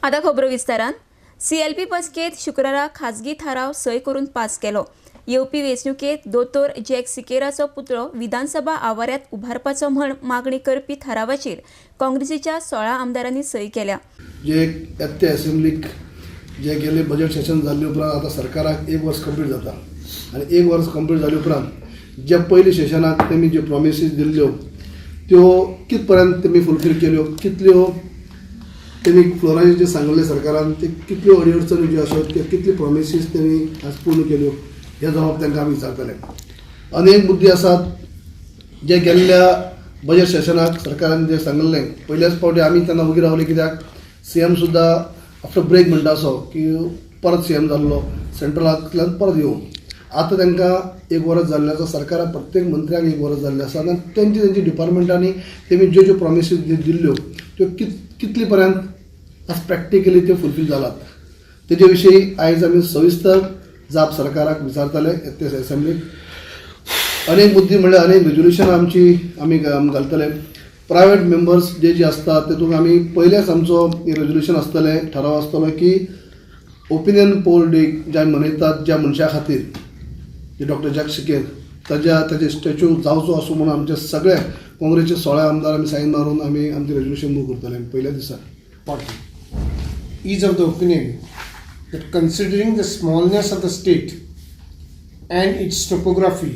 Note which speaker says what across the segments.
Speaker 1: आता खबरो विस्तारान. सीएलपी बसकेत शुक्रारा खाजगी थाराव सय करून पास केलो. येवपी वेंचणुकेत दोतोर जॅक सिकेराचो पुतळो विधानसभा आवारात उभारपाचो म्हण मागणी करपी थारावाचेर काँग्रेसीच्या 16 आमदारांनी सय केल्या.
Speaker 2: जे येता असेंब्लीक जे गेले बजेट सेशन जाल्ले उपरांत आतां सरकाराक एक वर्स कंप्लीट जाता आनी एक वर्स कंप्लीट जाले उपरांत जे पयले सेशनाक तेमी ज्यो प्रोमिसीस दिल्ल्यो त्यो कित पर्यंत तेमी फुलफील केल्यो, कितल्यो तेमी फ्लोराचेर जे सांगल्ले सरकारान ते कितल्यो अडचणी ज्यो आसात त्यो कितल्यो प्रोमिसीस तेमी आज पूर्ण केल्यो, हे जबाब तांकां आमी विचारतले. अनेक मुद्दे आसात जे गेल्ल्या बजेट सेशनाक सरकारान जे सांगल्लें, पयल्याच फावटी आमी तेन्ना उगी रावले, कित्याक सी एम सुद्दां आफ्टर ब्रेक म्हणटा असो की परत सी एम जाल्लो सेंट्रलांतल्यान परत येवन आतां तांकां एक वरस जाल्लें आसा. सरकाराक प्रत्येक मंत्र्याक एक वरस जाल्लें आसा आनी तेंचे तेंचे डिपार्टमेंटांनी तेमी ज्यो ज्यो प्रोमिसीस दिल्ल्यो त्यो कितले पर्यंत आज प्रॅक्टिकली त्यो फुलफील जालात, तेजे विशीं आयज आमी सविस्तर जाप सरकाराक विचारतले ते असेंब्लीक. अनेक मुद्दे म्हणल्यार अनेक रेजोल्युशन आमची आमी घालतले. प्रायवेट मेंबर्स जे जे आसतात तेतूंत आमी पयलेच आमचो रेजोल्युशन आसतलें, ठराव आसतलो की ओपिनियन पोल डे जे आमी मनयतात, ज्या मनशा खातीर जे डॉक्टर जॅक सिकेर ताज्या ताजे स्टॅच्यू जावचो असो म्हणून आमचे सगळे काँग्रेसचे 16 आमदार आमी सायन मारून आमी आमचें रेजोल्युशन मूव करतले पयल्या दिसा.
Speaker 3: Party is of the opinion that considering the smallness of the state and its topography,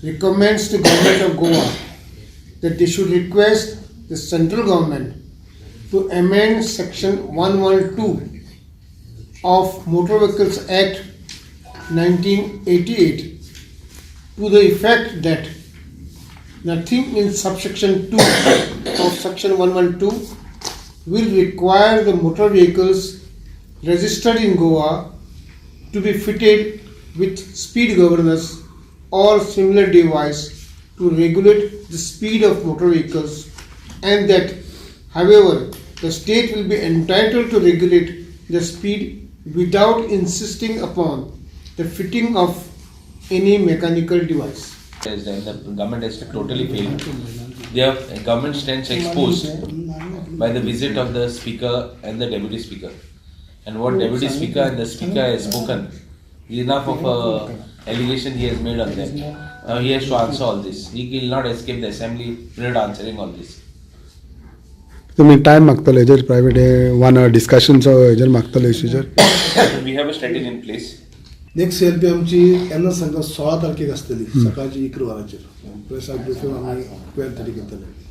Speaker 3: recommends to Government of Goa that they should request the central government to amend section 112 of Motor Vehicles Act 1988 to the effect that nothing in subsection 2 of section 112 will require the motor vehicles registered in Goa to be fitted with speed governors or similar device to regulate the speed of motor vehicles, and that, however, the state will be entitled to regulate the speed without insisting upon the fitting of any mechanical device.
Speaker 4: Has done, the government has totally failed. Their government stands exposed by the visit of the speaker and the deputy speaker. And what deputy speaker and the speaker has spoken is enough of a allegation he has made on them. Now he has to answer all this. He will not escape the assembly without answering all this.
Speaker 5: तुमी time मागतले हेजेर, private one our डिस्कशनचो हेजेर मागतले, इश्यूचेर?
Speaker 4: We have a strategy in place.
Speaker 2: Next CLP आमची येन्ना सांगता 16 तारखेक आसतली, सकाळची 11 वरांचेर. प्रेसाक briefing आमी 12:30 करतले.